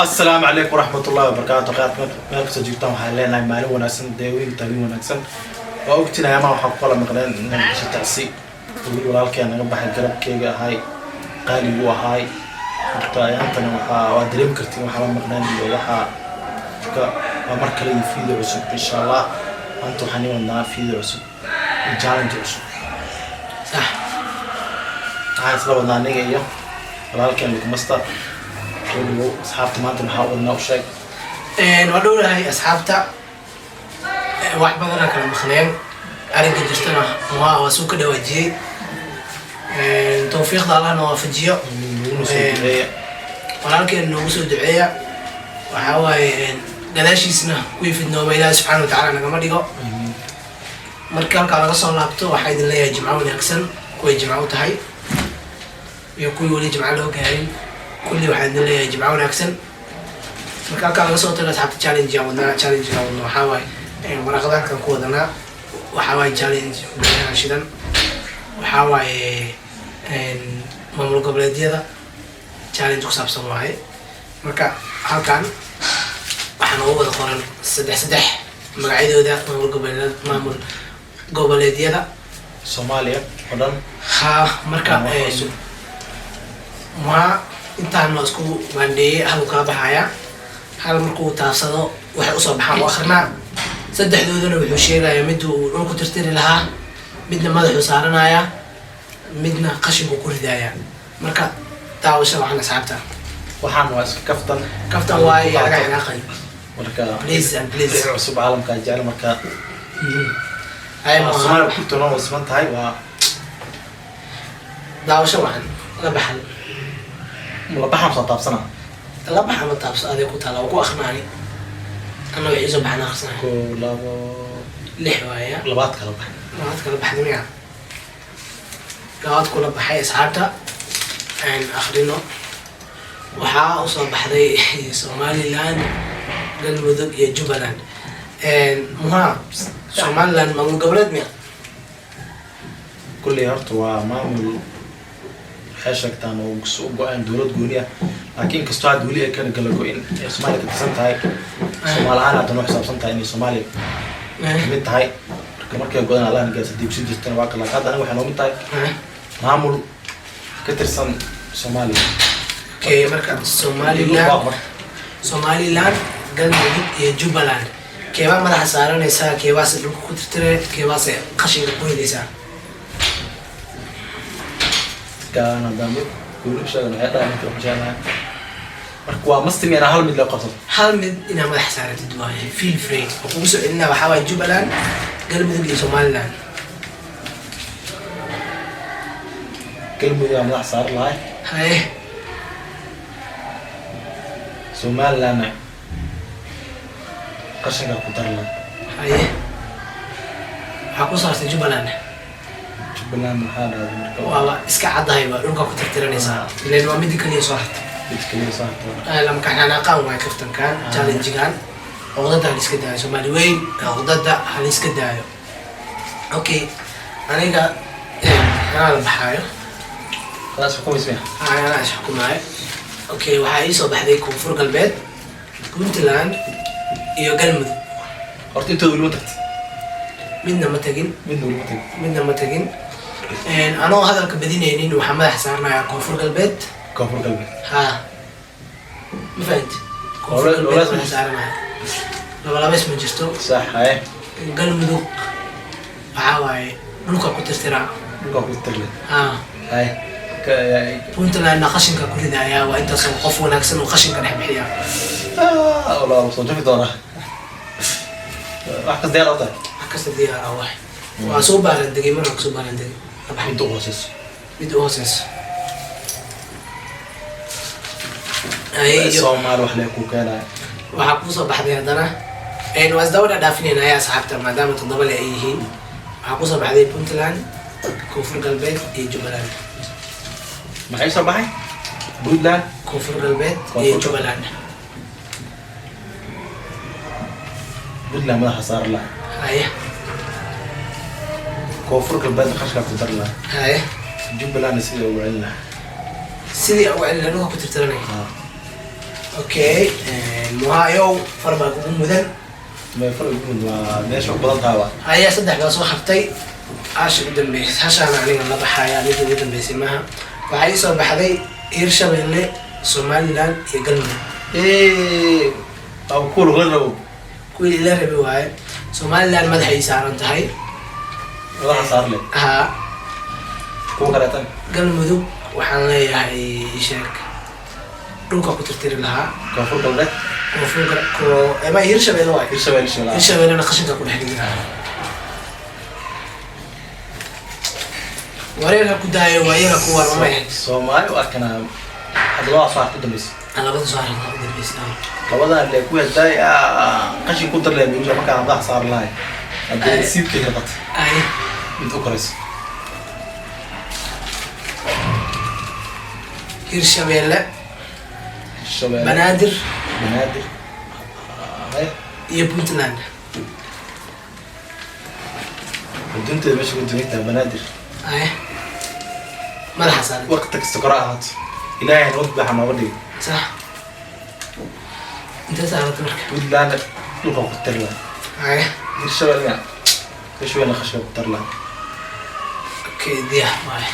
Asalaamu calaykum waraxmatullahi wabarakaatu. Qaar meel kastoo joogtaan, waxaan leenahay maalin wanaagsan, deewin taagin wanaagsan. Waa ogtiin ama waxaan ku kala maqleen inaan gasho tacsi wiil walaalkeen naga baxay, garabkeyga ahay, qaaligu ahaay. Marka ayaantana waa dareemi kartiin waxaa la maqneen iyo waxaa. Marka waa mar kale iyo video cusub, insha Allah. Maanta waxaan ii wadnaa video cusub iyo challenge cusub. Sax. Waxaan isla wadnaa aniga iyo walaalkeen Lukmasta. Weligow, asxaabta maanta maxaa wadnaa u sheeg. Waa dhownahay asxaabta. Wax badanaa kala maqneen, arrinka jirtana waa suu ka dhawaajiyey. Tawfiiqda Allahna waafajiyo. Naguna soo duceeya. Walaalkeen noogu soo duceeya. Waxaa waaye gadaashiisna kuwii fidnooma Ilaahi subxaana watacaala nagama dhigo. Marka halkaa laga soo laabto, waxaa idin leeyahay jimco wanaagsan kuway jimco u tahay iyo kuwii weli jimco loo gaarin. Kulli waxaa idin leeyahay jimco wanaagsan. Marka halkaa laga soo tago, asxaabta, challenge aan wadnaa. Challenge aan wadno waxaa waaye waraqada halkan ku wadanaa. Waxaa waaye challenge guryahan shidan. Waxaa waaye maamul goboleedyada challenge ku saabsan waaye. Marka halkan waxaa noogu wada qoran saddex saddex magacyadooda maamul goboleedyada Soomaaliya oo dhan. Ha, marka Waa wax cusub. Ma intaan waa isku baandheeyey, hal uu kala baxayaa. Hal markuu taabsado, waxay usoo baxaan u akrinaa. Saddexdoodana wuxuu sheegayaa mid uu dhulku tirtiri lahaa, midna madaxuu saaranayaa, midna qashinku ku ridayaa. Marka daawasho wacan, asxaabta. Waxaan waa iska kaftan. Kaftan waaye, yaa laga xanaaqay. Marka Please and please. wixii cusub caalamka jecel marka. Ay, maaha. Soomaaliya kurtuna waa siman tahay, waa Daawasho wacan. La baxan. La baxaan soo taabsana. La baxa ma taabso, aday ku taala. Waa ku akhrinaani anna wixii soo baxan akhrisanaya. Kow, labo. Lix waaya. Labaad kala bax. Labaad kala baxda miya? Labaad kula baxay. Asxaabta, aan akhrino. Waxaa usoo baxday Somaliland, Galmudug iyo Jubbaland. Muha, Somaliland maamul goboleed miya? Kulley horta waa maamul, waxay sheegtaan oo u go-aan dowlad gooni ah, laakiin inkastoo hadda weli ay kala go-in ee Soomaaliya ka tirsan tahay, Soomaali ahaan hadda noo xisaabsan tahay inay Soomaaliya kamid tahay. Marka markay go-aan Allah na gaarsiiyo, dib sii jirtana waa kala. Hadda aniga waxay noo mid tahay maamul ka tirsan Soomaaliya. Okay, marka Somaliland, Galmudug iyo Jubbaland, keebaa madaxa saaranaysaa, keebaase dhulka ku tirtire, keebaase qashinka ku ridaysaa? Kaan haddaan mid gooni u sheegano, waxay dhahay ninka waxaan sheeganahay. Marka waa must inaa hal mid la qabsato? Hal mid inaa madaxa saaratid waaye. Feel free. Oo kugu soo celinaa, waxaa waaye Jubbaland, Galmudug iyo Somaliland. Galmudug aa madax saaran lahay. Haye. Somalilandna qashinkaa ku dari lahay. Haye, waxaa ku saartay Jubbaland. Jubbaland maxaa dhahday marka? Waaba iska caddahay, waa dhulka ku tirtiranaysaa, ileen waa midda kaliya soo hartay. Mid kaliya soo hartay. Lama kaxanaaqaan waay kaftankan. Challengegan cuqdada ha liska daayo. Soomaali weyn, cuqdada ha liska daayo. Okay, aniga anaa la baxaayo. Khalaas, xukumaysa miya? Anaa is xukumaayo. Okay, waxaa ii soo baxday Koonfur Galbeed, Puntland iyo Galmudug. Horta intooda weli ma tagtay? Midna ma tagin. Midna weli ma tagin. Midna ma tagin. Anoo hadalka badinaynin, waxaa madaxa saaranayaa Koonfur Galbeed. Koonfur Galbeed. Ha, ma fahanti? Koonfur Galbeed madaxa saaranaya, labalabeys ma jirto. Sax, haye. Galmudug waxaa waaye dhulka ku tirtiraa. Dhulkaa ku tirle. Ha. Haye. Puntlandna qashinka ku ridayaa. Waa intaasoo qof wanaagsan oo qashinka dhex bixiya. Ah, walaa soo jafi doonaa. Wax kas diyaar u tahay? Wax kasta diyaar ah waay. Waa soo baaran degay, markaan kusoo baaran degay. Midda u hooseyso. Mid u hooseyso. Haye, Soomaali wax lee ku keenaya. Waxaa kusoo baxday haddana, waa isdaba dhadhaafinayna ayaa asxaabta, maadaama toddoba le ay yihiin. Waxaa kusoo baxday Puntland, Koonfur Galbeed iyo Jubbaland. Maxay soo baxay? Puntland, Koonfur Galbeed iyo Jubbaland. Puntland madaxa saari lahaa. Haye. Koonfur Galbeedna qashkaa ku dari lahaa. Haye. Jubbalandna sidii ugu celin lahaa. Sidii ugu celin, dhulka ku tirtiranay. Okay, muhayow, far baa kugu mudan. Far ugu mud waa meesha u badan tahay waa. Ayaa saddex baa soo hartay. Hasha ugu dambeysay, hashaana aniga la baxaya. Aniga ugu dambeysay maaha. Waxaa ii soo baxday Hirshabelle, Somaliland iyo Galmudug. Waa kuwa lagula rabo. Kuwii ila rabi waaye. Somaliland madaxay ii saaran tahay. Madaxa saar leh. Haa. Kuwa kaleetan? Galmudug waxaan leeyahay, sheeg, dhulka ku tirtiri lahaa. Koonfur Galbeed? Koonfur ko ma Hirshabelle waaye. Hirshabelle, Hirshabelle. Hirshabellena qashinka ku dhex dhigi lahaa. Wareerka ku daayo, waayaga ku warmay. Soomaali u arkanaa hadda labada soo harta u dambeysa. Labada soo harta u dambeysa. Labadan le ku hadaay qashin ku dar le miusha markaan madaxa saar lahay haddii nasiibkay noqoto ay mid u korayso. Hirshabelle. Hirshabelle. Banaadir. Banaadir. Hay. Iyo Puntland. Xudunteeda meesha ku dugan tahay Banaadir. Ay, madaxa saaran. Waqti kasta kora ahaato, Ilaahay nabad baaxa nooga dhigo. Sax, intee saarata marka? Puntland dhulka ku tari lahaa. Ay. Hirshabellena, Hirshabelle qashinka ku tari lahaa. Okay, diyaar waaye,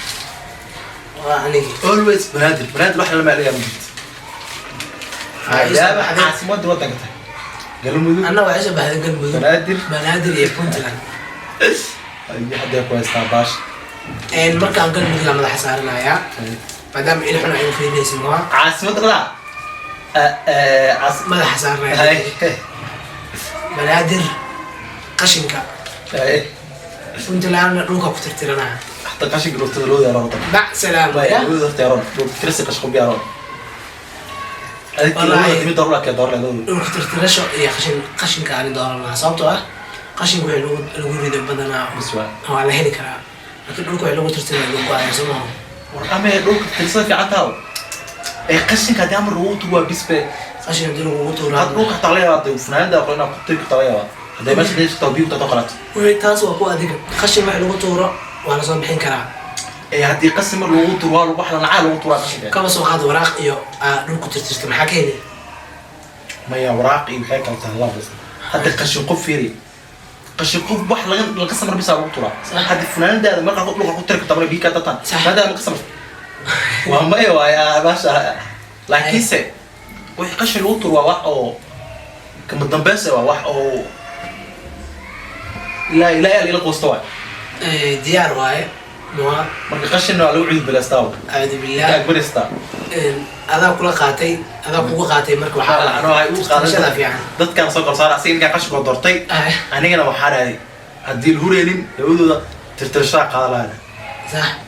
waa anigii. Always Banaadir, Banaadir wax lama aleeyaa ma jirto. Waxaa ii soo maadaama baxday- caasimadda waddanka tahay Galmudug. Anna waxay soo baxday Galmudug. Banaadir. Banaadir iyo Puntland. Ay, hadday ku haystaa baash. Markaan Galmudug aan madaxa saaranayaa, maadaama il xun ay u fiirinaysa maa. Caasimadda dhaa. Madaxa saaranaya Banaadir qashinka, Puntlandna dhulka ku tirtiranaya. Xataa qashinka dhultada loo yaaro waddanka. Bac salaam ya. Loo yaaro dhulka tirsi qashin ku yaaro. Adig Wallaahi. labada timid door la door la. Dhulka tirtirasho iyo qashin, qashinka ani dooran lahaa, sababtoo ah qashinka wixii lagu rido badanaa Bas waa. waa la heli karaa, laakiin dhulka wixii lagu tirtirayo lagu go-ayo, soo maha? War ame dhulka tirsada fiican tahay. Ee qashinka haddii amar lagu tuuro waa bisbe. Qashin haddii lagugu tuuraa. Had dhulka xataa laga yaabaa funaanada qo inaad ku tiri kartaa laga yaabaa. Hadday meesha dhigto biyo ku qalato. Wey, taas waa ku adiga. Qashin wax lagu tuuro waa lasoo bixin karaa. Ee haddii qashin mar lagu tuuro waa lagu wax la nacaa lagu tuuraa qashinka. Kaba soo qaad waraaq iyo aa dhulku tirtirta, maxaa ka heli? Maya, waraaq iyo waxay kala tahay laba. Hadda qashin qof fiiri, qashin qof wax laga samar bisa lagu tuuraa. Sax. Haddii funaanadaada markaa dhulka ku tiri kartaa marka biyo ka dataan. Sax. Funaanadaada ma ka samar waa maya waaya baasha, laakiinse wixii qashin lagu tuuro waa wax oo kama dambeysa, waa wax oo ilaa ila quusta waay. Diyaar waaye mua. Marka qashinna waa lagu cudud bilaystaa. Acuudu billah. Agbarystaa. Adaa kula qaatay, adaa kugu qaatay. Marka waxaa anoo ay u tirtirashada qaadan fiican. Dadkaan soo kala saara asiga ninkaan qashinkoo doortay. Anigana waxaa dhahday haddii la hureynin labadooda tirtirashadaa qaada lahaana.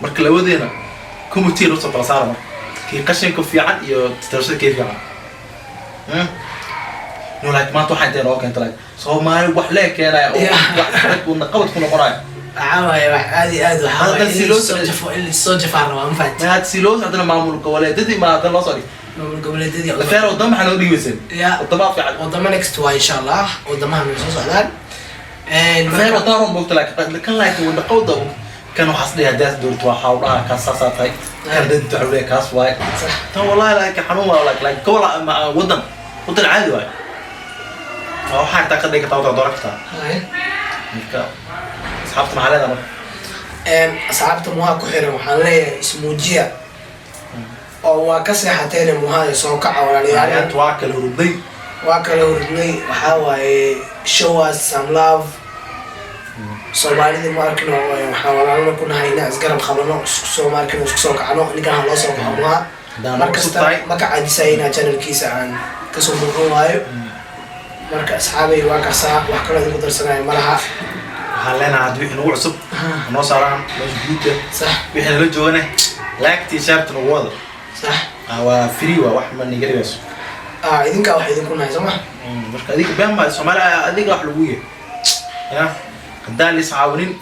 Marka labadeena committee usoo kala saara, marka kii qashinka fiican iyo tirtirashada kii fiican. No, like maanta waxaa intee nooga keenta, like Soomaali wax lee keenaya oo wax rag uu qabad ku noqonayo. Waxaa waaye wax aad iyo aad waxaa Hadda waaye si in loo lasoo jafo, in lasoo jafaa rabaa, ma fahanti? Mahad si loo socdana maamul goboleedyadii ma haddana loo soo dhig. Maamul goboleedyadii. Lafeer wadamo maxaa noo dhigi weyseen? Ya. Wadamaha fiican. Wadamo next waa insha Allah, wadamahan way soo socdaan. Lafeer wadama run moogta, laakiin kan laakiin wada qawda kan waxaas dhihi haddaad doorto waxaa u dhahaa kaas saasaa tahay kan danta waxaa u leeyahay kaas waaye. Tan wallahi laakiin xanuun waa like gobol ama wadan caadi waaye, waa waxaa kartaa ka dhigi kartaa wadaa dooran kartaa. Marka asxaabta maxaa leedahay marka? Asxaabta muhaa ku xiran waxaan leeyahay ismuujiya oo waa ka seexateen muhaa, soo kaca walaalayaal. Ayaanta waa kala hurudnay. Waa kala hurdnay. Waxaa waaye show us some love. Soomaalida ma arkino, waxaan walaalana ku nahay inaan isgarab qabano, isku soo ma arkino, isku soo kacno. Ninkan ha loo soo kaco muhaa. Haddaan mar cusub kasta tahay. Ma ka caajisaya inaan channelkiisa aan kasoo muuqan waayo. Marka asxaabay, waa kasaa, wax kaloo idinku darsanayo ma laha. Waxaan leenahay hadda wixii nagu cusub noo saaraan meesha guudka. Wixii nala joogane laagtii shaarta nagu wada. Waa free, waa wax ma niga dhibayso. Idinkaa wax idinku nahay, soo ma? Marka adiga been maa Soomaali adiga wax lagu yahay ya haddaan la iscaawinin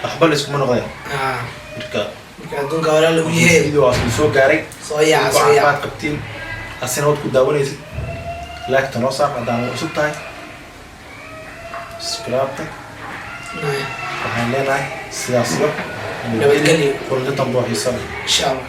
waxba la iskuma noqdeen. Marka marka adduunka walaa lagu yahay. Video waa soo gaaray. Soo yaaca, soo yaaca. Caafimaad qabtiin asina waad ku daawanaysid, laagta noo saar haddaan cusub tahay, subscribe-ta. Waxaan leenahay sidaas iyo Nabadgelyo. Kulanti dambe oo xiiso leh. Insha Allah.